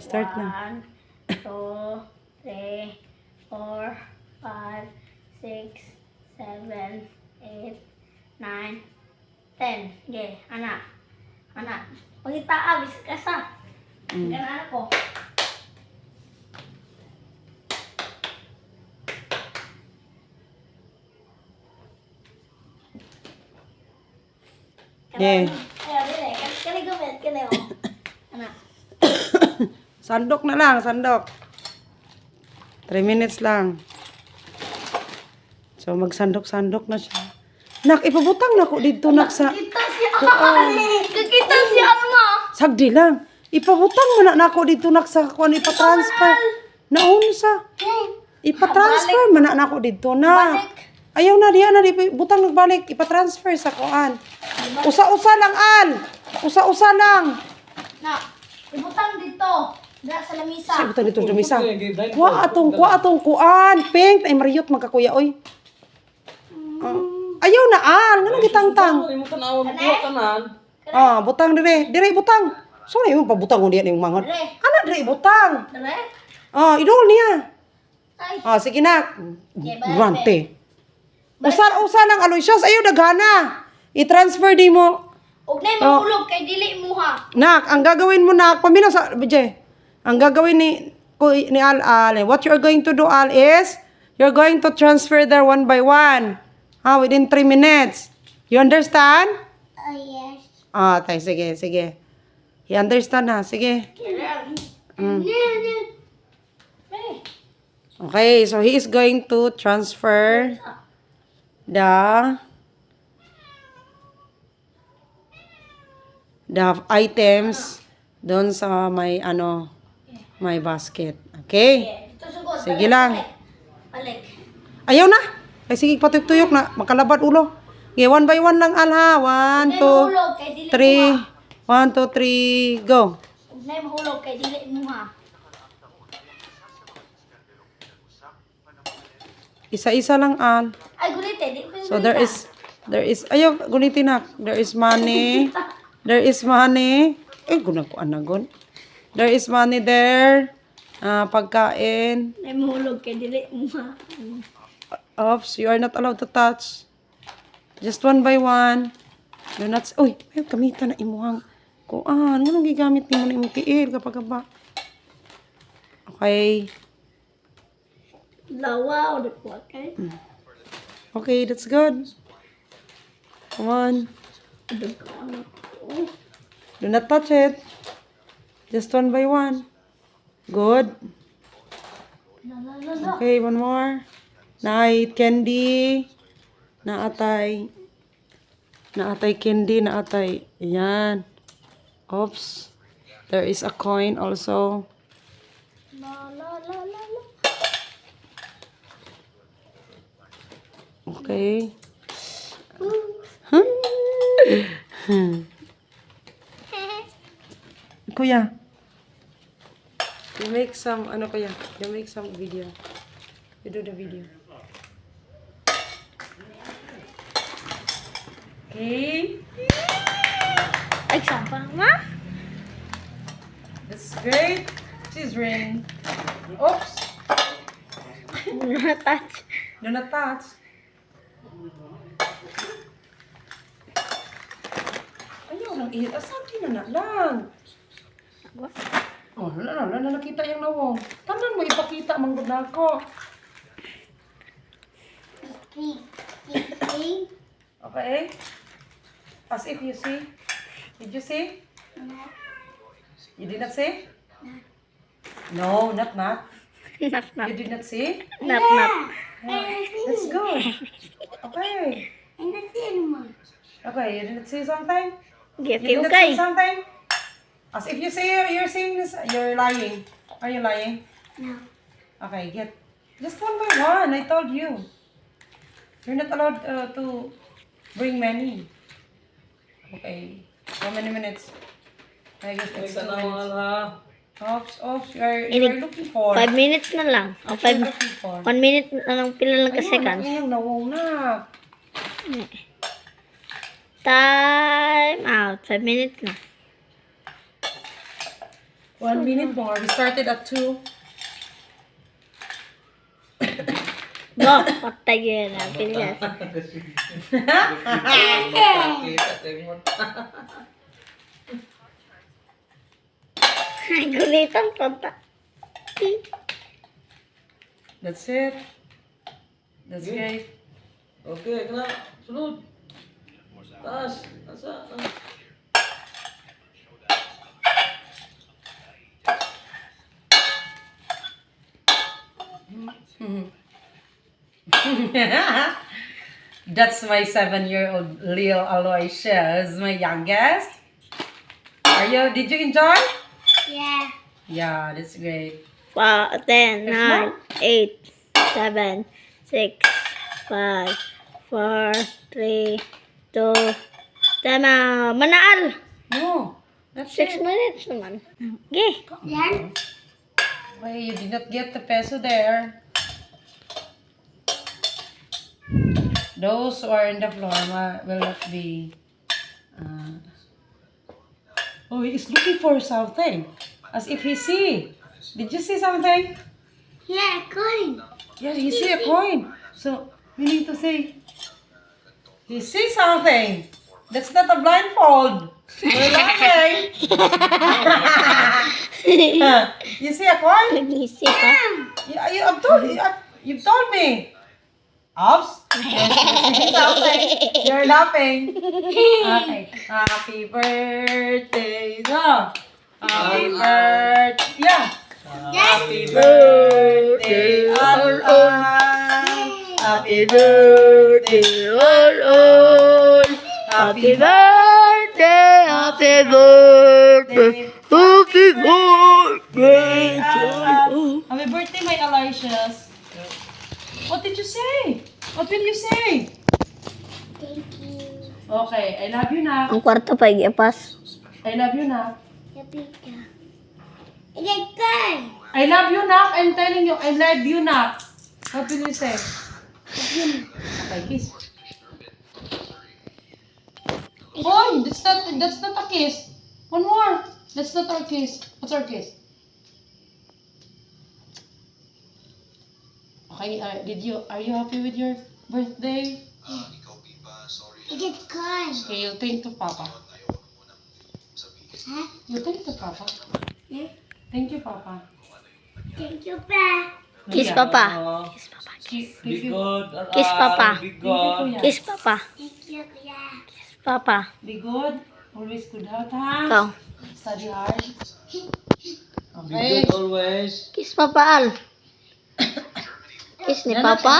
Start na. 1, 2, 3, 4, 5, 6, 7, 8, 9, 10. Okay, ana. Ana. Pangita, bisag asa. Kana anak ko. Yeah. Ay, dili. Kani gumit, kani oh. Ana. Sandok na lang, sandok. 3 minutes lang. So, magsandok-sandok na siya. Nak, ipabutang na ko dito, nak, sa. Kita si Al. Kakita si Alma. Sagdi lang. Ipabutang mo na nako dito, nak, sa kuan ipatransfer. Naunsa. Ipatransfer man na nako dito, nak. Balik. Ayaw na, diya na, di, butang nagbalik. Ipatransfer sa kuan. Usa-usa lang, Al. Usa-usa lang. Na, ibutang dito. Dira sa lamisa. Sa butang dito sa lamisa. Kuha atong kuan. Pink ay mariyot magkakuya oy. Ah, ayaw na al, nganong gitangtang? Imo tanaw mo kuha tanan. Ah, butang dire. Dire butang. Sorry, yung pabutang ko diyan yung manghod. Dire. Ana dire butang. Dire. Ah, idol niya. Ay. Ah, sige na. Okay, balik. Grante. Usa-usa lang Aloysius, ayaw daghana. I-transfer di mo. Og nay mahulog kay dili muha. Nak, ang gagawin mo nak, pamina sa BJ. Ang gagawin ni Al Al, eh, what you are going to do Al is you're going to transfer there one by one. Ah, within 3 minutes. You understand? Oh, yes. Ah, tay, sige, sige. He understand na, sige. Okay, so he is going to transfer the items doon sa may ano may basket. Okay? Sige lang. Balik. Ayaw na. Ay sige, patuyok-tuyok na. Makalabad ulo. Okay, one by one lang, Al, ha. One, Nay two, mahulog kay dili three. muha. One, two, three, go. Og nay mahulog kay dili muha. Isa-isa lang, Al. Ay gunite, di ko So there is, ayaw, gunitin na. There is money. There is money. Eh, guna ko, anagon. There is money there. Ah, pagkain. Nay mahulog kay dili muha. Oops, you are not allowed to touch. Just one by one. Do not, uy, ay, kamita na imuhang kuan. Nganong gigamit nimo na imong tiil kapag ba? Okay. Lawa o ko kay. Okay, that's good. Come on. Do not touch it. Just one by one. Good. La la la la. Okay, one more. Naay candy. Naatay. Naatay candy, naatay. Ayan. Oops. There is a coin also. La la la la la. Okay. Huh? Kuya. You make some, ano kuya? You make some video. You do the video. Okay. Ay, sampa ma. That's great. She's ring. Oops. Do not touch. Do not touch. Ayaw nang ihit. Asan na na lang? Oh, wala na, wala na nakita yung nawong. Tanan mo ipakita manggod na ako. Okay. As if you see. Did you see? You did not see? No, not not. Not not. You did not see? Not not. That's good. Okay. Okay, you did not see something? Okay, You did not okay. see something? As if you say you're seeing this, you're lying. Are you lying? No. Okay, get just one by one. I told you. You're not allowed to bring many. Okay. How many minutes? I guess it's 2 Tanaw minutes. Al ha. Oops, oops. You are looking for. 5 minutes na lang. O, What five, you're looking for. 1 minute na lang, pila lang ka Ayun, seconds. ayun, nawong na. Time out. 5 minutes na. 1 minute more. We started at 2. Go, patay yun. Bilis. Kita sa imong. Gulitan panta. That's it. That's great. Okay, kana. Sunod. Taas. Asa? Ah. That's my 7-year-old Lil Aloysius, my youngest. Are you? Did you enjoy? Yeah. Yeah, that's great. 5, 10, 9, 8, 7, 6, 5, 4, 3, 2, tama. Manaal! Oh, that's 6 it. minutes naman. Okay. Yan. Wait, you did not get the peso there. Those who are in the floor will not be. Oh, he is looking for something, as if he see. Did you see something? Yeah, coin. Yeah, he see a coin. So, meaning to say, he see something. That's not a blindfold. We're laughing. You see a coin? Nag-isip pa. You've told me. Oops. Yes, you see something. You're laughing. Okay. Happy birthday. No. Happy birthday. Yeah. Happy birthday, Al Al. Happy birthday, All, all. Happy Birthday, happy birthday, happy birthday Al Al. Happy birthday, my Aloysius. What did you say? What will you say? Thank you. Okay, I love you na. Ang kwarto pa igipas. I love you na. Kapita. Igay. I love you, Nak. I'm telling you, I love you, Nak. What will you say? Okay, kiss. Boy, that's not a kiss. One more. That's not our kiss. What's our kiss? Okay, did you are you happy with your birthday? Igay coin. Okay, you thank to Papa. Ha? You thank to Papa. Thank you, Papa. Thank you, pa. Kiss Papa. Kiss Papa. Kiss. Be Thank you. good. Al Kiss Al. Papa. Be Thank you, good. Kuya. Kiss Papa. Thank you, Kuya. Kiss Papa. Be good. Always good health, ha? Ikaw. Study hard. Be Okay. good always. Kiss Papa Al. Kiss ni Papa.